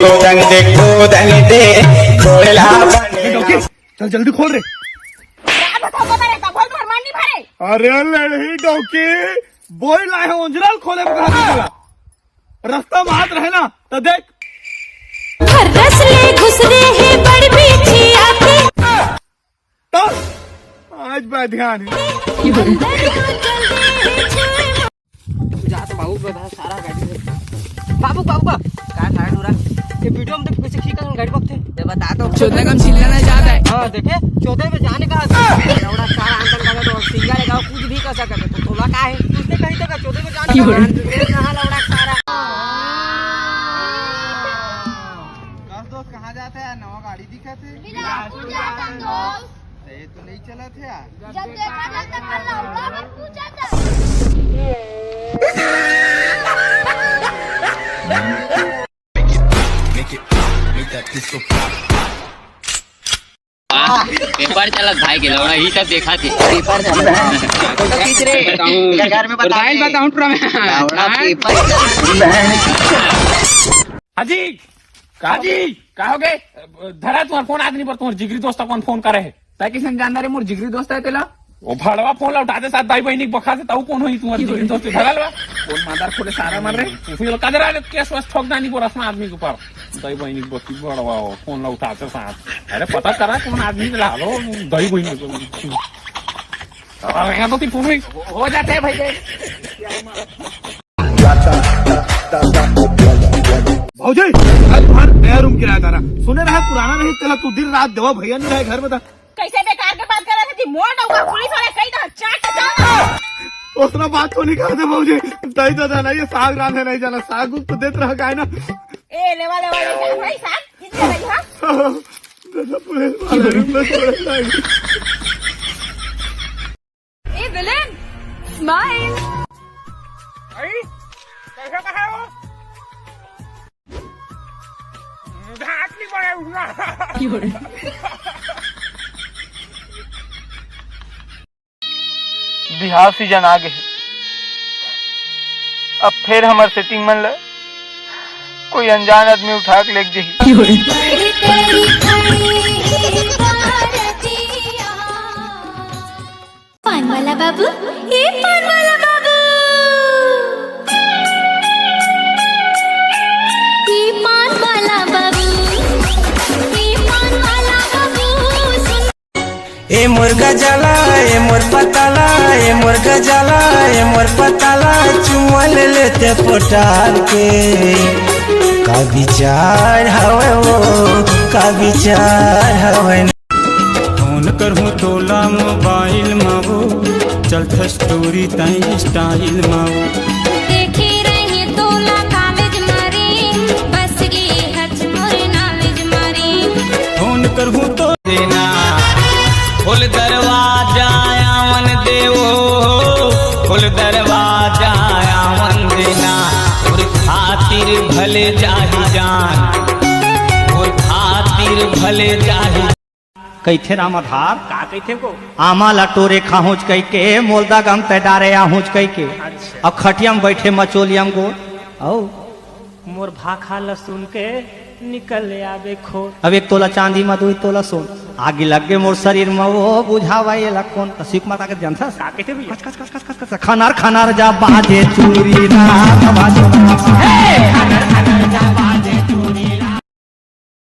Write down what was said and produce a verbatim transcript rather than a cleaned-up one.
खोदन दे, खोदन दे, खोला बने। चल जल्दी खोल रे। क्या बताओ, पता रहता, बोल भर मान नहीं भरे। अरे लड़ही डौकी, बोई लाए हैं ओंजरल खोले बता दे। रस्ता में हाथ रहे ना तो देख। हर रस ले घुस रे हे बड़ बिछिया के। तो आज बा ध्यान है। जा तो बाबू बता सारा गाड़ी में। बाबू, बाबू, बाबू। का, का डोरा? ये वीडियो में देख कैसे खींच कर गाड़ी बकते। ये बता दो। चौदह का हम चिल्लाना चाहता है। हाँ, देखे? चौदह में जाने का। लौड़ा सारा अंदर का तो सिंगर है, कुछ भी कर सकते हैं। तो तोला का है? उसने कही तो का चौदह में जाने का। क्यों? कहाँ लौड़ा सारा? कहाँ जाते हैं? नवा गाड़ी दिखा थे। बिलासपुर जाता दोस्त। ते तो नहीं चलत हे यार। जब देखा जाए तो कल लौड़ा मत पूछा था। पेपर चलत भाई के लौड़ा ही सब देखा थे। पेपर चलत। फोटो खींच रे। घर में बता दे। बताऊं पूरा मैं। लौड़ा हाँ? पेपर। अजी, काजी, का हो गए? धरा तुम्हार फोन, आदमी पर तुम्हार जिगरी दोस्त कौन फोन करे है? तै किसन जानदार है मोर जिगरी दोस्त है तेला? वो भड़वा फोन ला उठाते साथ दाई बहिनी बखा से ताऊ कौन होई तुम्हार जिगरी दोस्त धरा लवा? कौन मादार खोले सारा मर रहे? तू फिर कदरा ले केस वस ठोक दानी बोरस ना आदमी के ऊपर। दाई बहिनी बखी भड़वा हो, फोन ला उठाते साथ। अरे पता करा कौन आदमी ला लो, दाई बहिनी को। अरे यहाँ तो ती पूरी हो जाते हैं भाई। भौजी, आज तुम्हार नया रूम किराया तारा। सुने रहा पुराना नहीं, तेला तू दिन रात देवा भैया नहीं रहे घर में था। कैसे बेकार के बात कर रहे थे? मोर डौका पुलिस वाले कही तो चाट के जाओ ना। उतना बात को नहीं कहा था भौजी। दही तो था ना, ये साग रांधे नहीं जाना, साग उग तो देत रहा गाय ना। ए, लेवा, लेवा, लेवा, भाई साग, कितने भाई, हाँ? दादा, पुलिस वाले रूम में छोड़े नहीं। A villain, smile. भाई, कैसे कहा हो? मुझे हाथ नहीं पड़े उठना। बिहाव सीजन आ गए, अब फिर हमर सेटिंग मन ल कोई अनजान आदमी उठा के लेके जही। पान वाला बाबू, ए पान वाला बाबू, ए पान वाला बाबू, ए पान वाला बाबू, सुन। ए मोर गजाला, ए मोर पताला, ए मोर गजाला, ए मोर पताला, चुम्मा ले लेते पोटाल के। का विचार हवे वो, का विचार हवे। फोन करहूँ तोला मोबाइल मा वो, चलत स्टोरी तई स्टाइल मा वो। देखे रहे तोला कॉलेज मा रे, बस गे हच मोर नॉलेज मा रे। फोन करहूँ तो देना, खोल दरवाजा आवन देवो, खोल दरवाजा आवन देना, तोर खातिर भले जाही जान, तोर खातिर भले जाही। कहिथे राम आधार, का कहिथे को? आमा ला टोरे खाहूंच कहिके, मोलदा गम तै डारे आहूंच कहिके। अच्छा। अब खटिया में बैठे मचोलिया में गोड़, औ। मोर भाखा ला सुन के निकल ले आबे खोर। अब एक तोला चांदी मा दुई तोला सोन, आगी लग गे मोर शरीर मा, वो बुझावा ये ला कौन? त शिव कुमार का जानथस? का कहिथे भैया? कच, कच, कच, कच, कच, कच, खनर, खनर जा बाजे चूड़ी ना, बाजे ना। हे, खनर, खनर जा बाजे